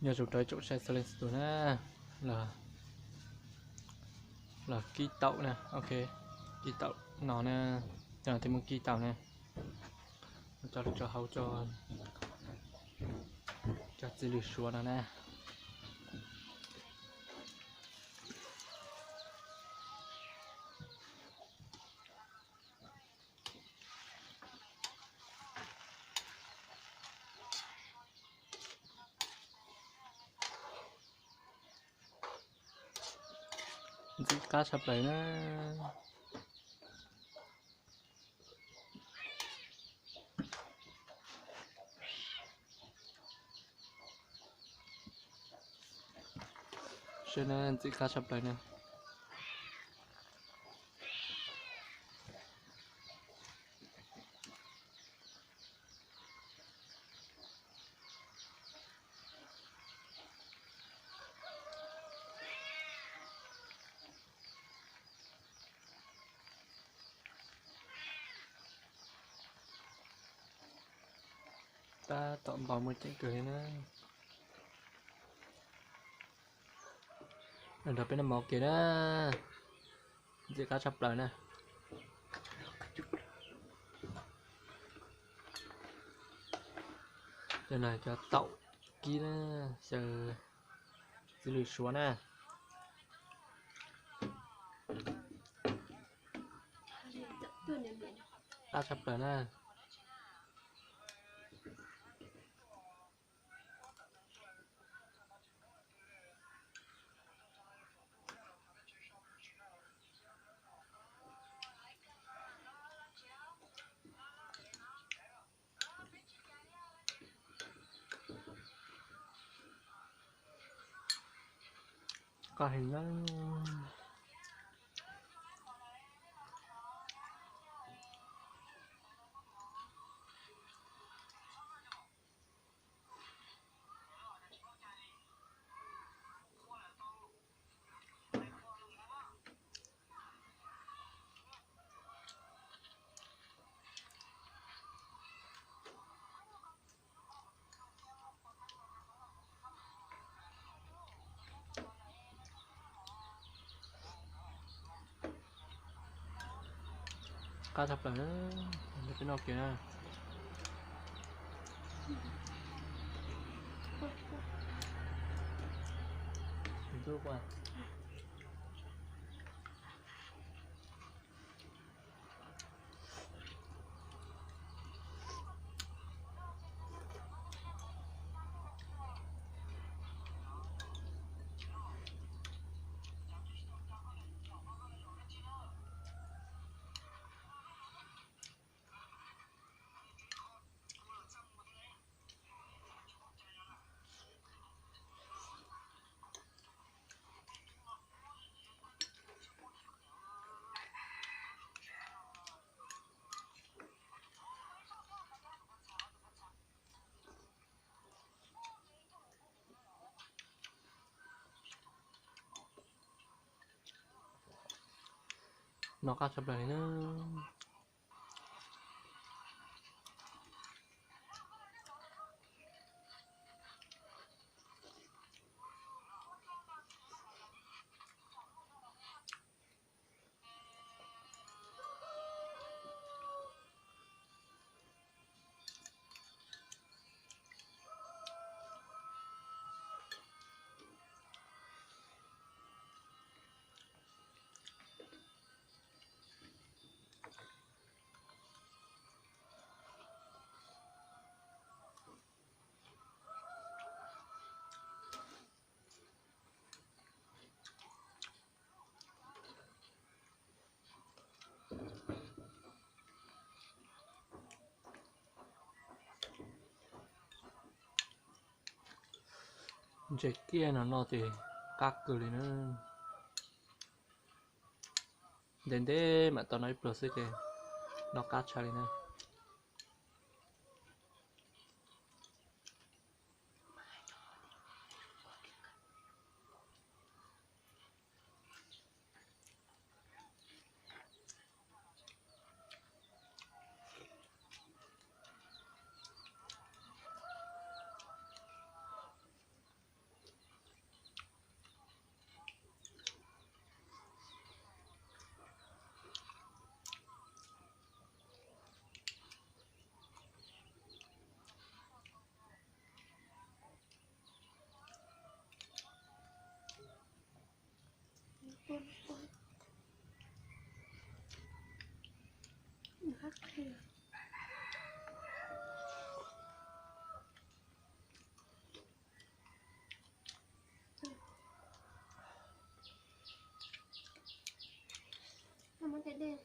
Nyob zoo rau ib tsoom saib xov leej xov tus na, los, los kib taum na, ok, kib taum no na, cov no thiaj muab kib tau na, coj los rau hauv cov txiv lws suav no na. Ntxim qab tshaj plaws na. Saib na, ntxim qab tshaj plaws na. Tab tom npau muaj ceem kawg li na. Nrog peb noj mov ua ke na. Ntxim qab tshaj plaws na. Cov no cov taum kib na, xyaw txiv lws suav na. Qab tshaj plaws na. Qab heev na. Qab tshaj plaws na, peb noj kiag na. Noj qab tshaj plaws li na. Ntses kiag no noj ces qab kawg li na. Ntev ntev mam tau noj ib pluag xwb ces noj qab tshaj li na. Muab tej dej